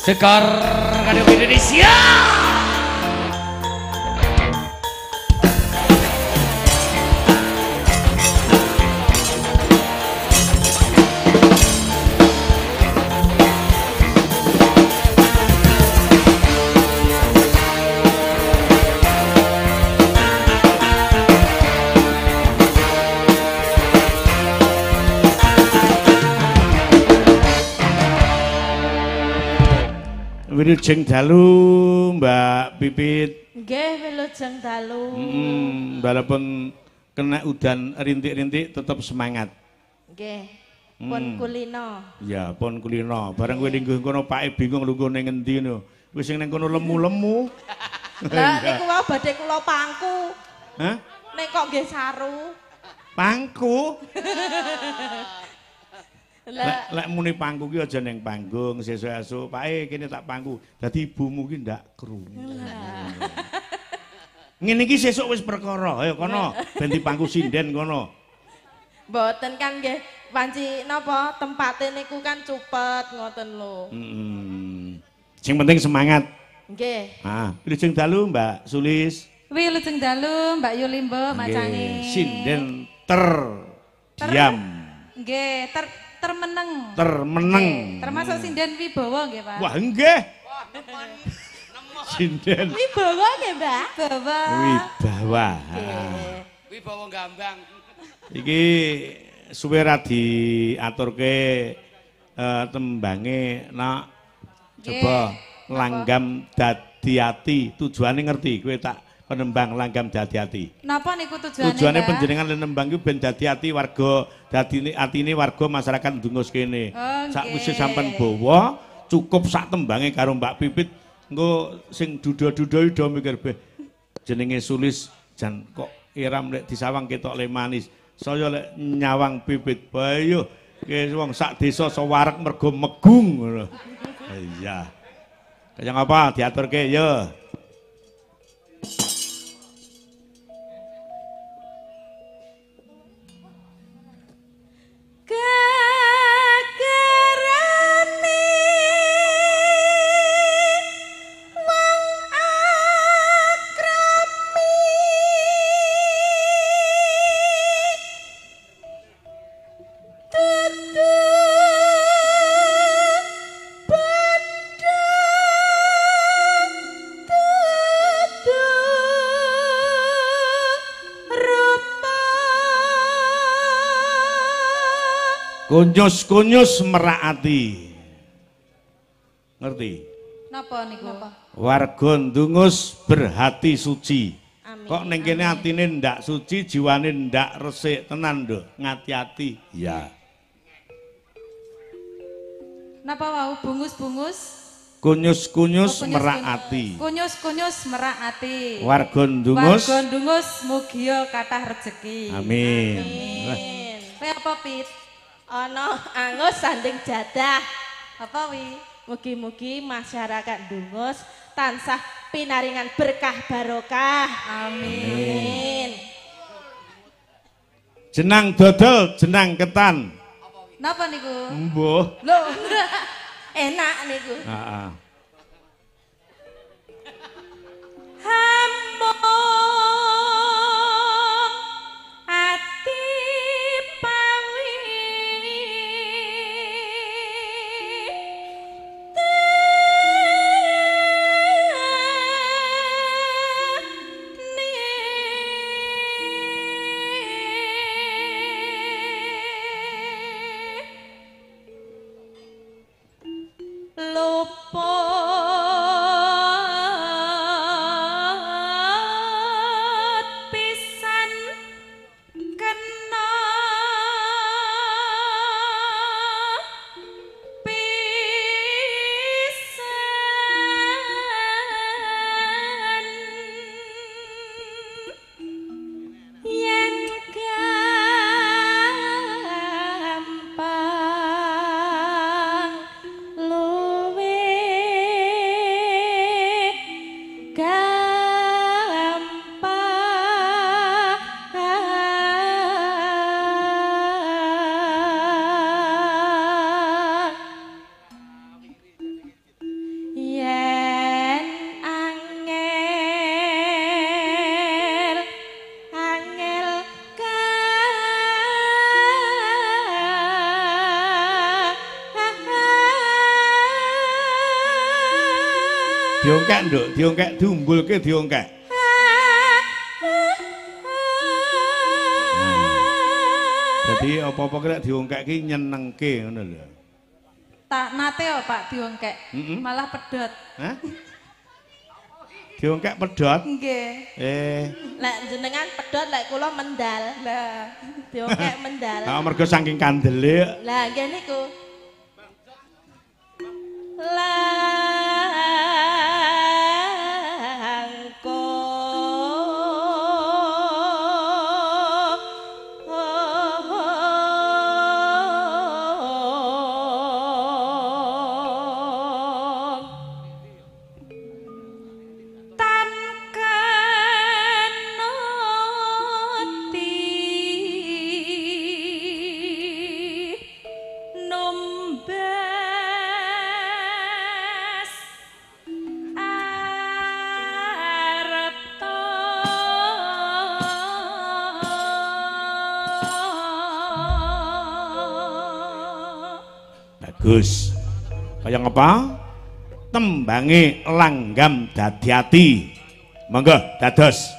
Sekar Radio Indonesia. Wilujeng dalu Mbak Pipit. Nggih, wilujeng dalu. Walaupun kena udan rintik-rintik tetep semangat. Nggih. Pun kulino. Ya, pun kulino. Bareng kowe lingguh kono pake bingung lungguh ning ngendi ngono. Wis sing ning kono lemu-lemu. Lah niku wae badhe kula pangku. Hah? Nek kok nggih saru. Pangku? Lek muni pangku ki aja ning panggung sesuk esuk pake kene tak pangku. Dadi ibumu ki ndak krungu. Ngene iki sesuk wis perkara. Ayo kono ben dipangku sinden kono. Mboten kan nggih panci napa tempate niku kan cupet ngoten lho. Heeh. Sing penting semangat. Nggih. Ah, wilujeng dalu Mbak Sulis. Wilujeng dalu Mbak Yulimbo macange. Sinden terdiam. Nggih, termeneng. Termeneng. Termasuk sinden Wibawa nggih, Pak. Wah, nggih. Sinden Wibawa nggih, Mbak. Wibawa. Wibawa. Wibawa Gambang. Iki suwe ra diaturke tembange nak coba langgam dadi ati. Tujuane ngerti kowe tak penembang langgam dadi ati. Napa niku tujuane? Tujuane panjenengan nembang iku ben dadi ati warga, dadi atine warga masyarakat Dungus kene. Oh, sakwise sampean bawa cukup sak tembange karo Mbak Pipit, engko sing duda-duda do mikir beh jenenge Sulis jan kok iram lek disawang ketok le manis. Saya lek nyawang Pipit bayo ki wong sak desa sewarek mergo megung ngono. Iya. Kaya ngapa diaturke ya. Kunyus-kunyus merak ati. Ngerti? Napa niku? Warga Dungus berhati suci. Amin. Kok ning kene atine ndak suci, jiwane ndak resik tenan nduk. Ngati-ati. Ya. Napa wau bungus-bungus? Kunyus-kunyus merak ati. Kunyus-kunyus merak ati. Warga Dungus. Warga Dungus mugia kathah rejeki. Amin. Amin. Kowe apa, Pit? Ana angus sanding jadah. Apa wi? Mugi-mugi masyarakat Dungus tansah pinaringan berkah barokah. Amin. Jenang dodol, jenang ketan. Napa niku? Mbuh. Lho, enak niku. Heeh. Ati pawi lupa. Diongkek, Nduk, diongkek, diumbulke diongkek. Dadi apa-apa ki lek diongkek ki nyenengke ngono lho. Tak nate yo Pak diongkek. Malah pedhot. Hah? Diongkek pedhot? Nggih. Lek jenengan pedhot lek kula mendal. Lah, diongkek mendal. Ha mergo saking kandele. Lah nggih niku. Bagus. Kaya ngapa? Tembange langgam dadi ati. Monggo dados.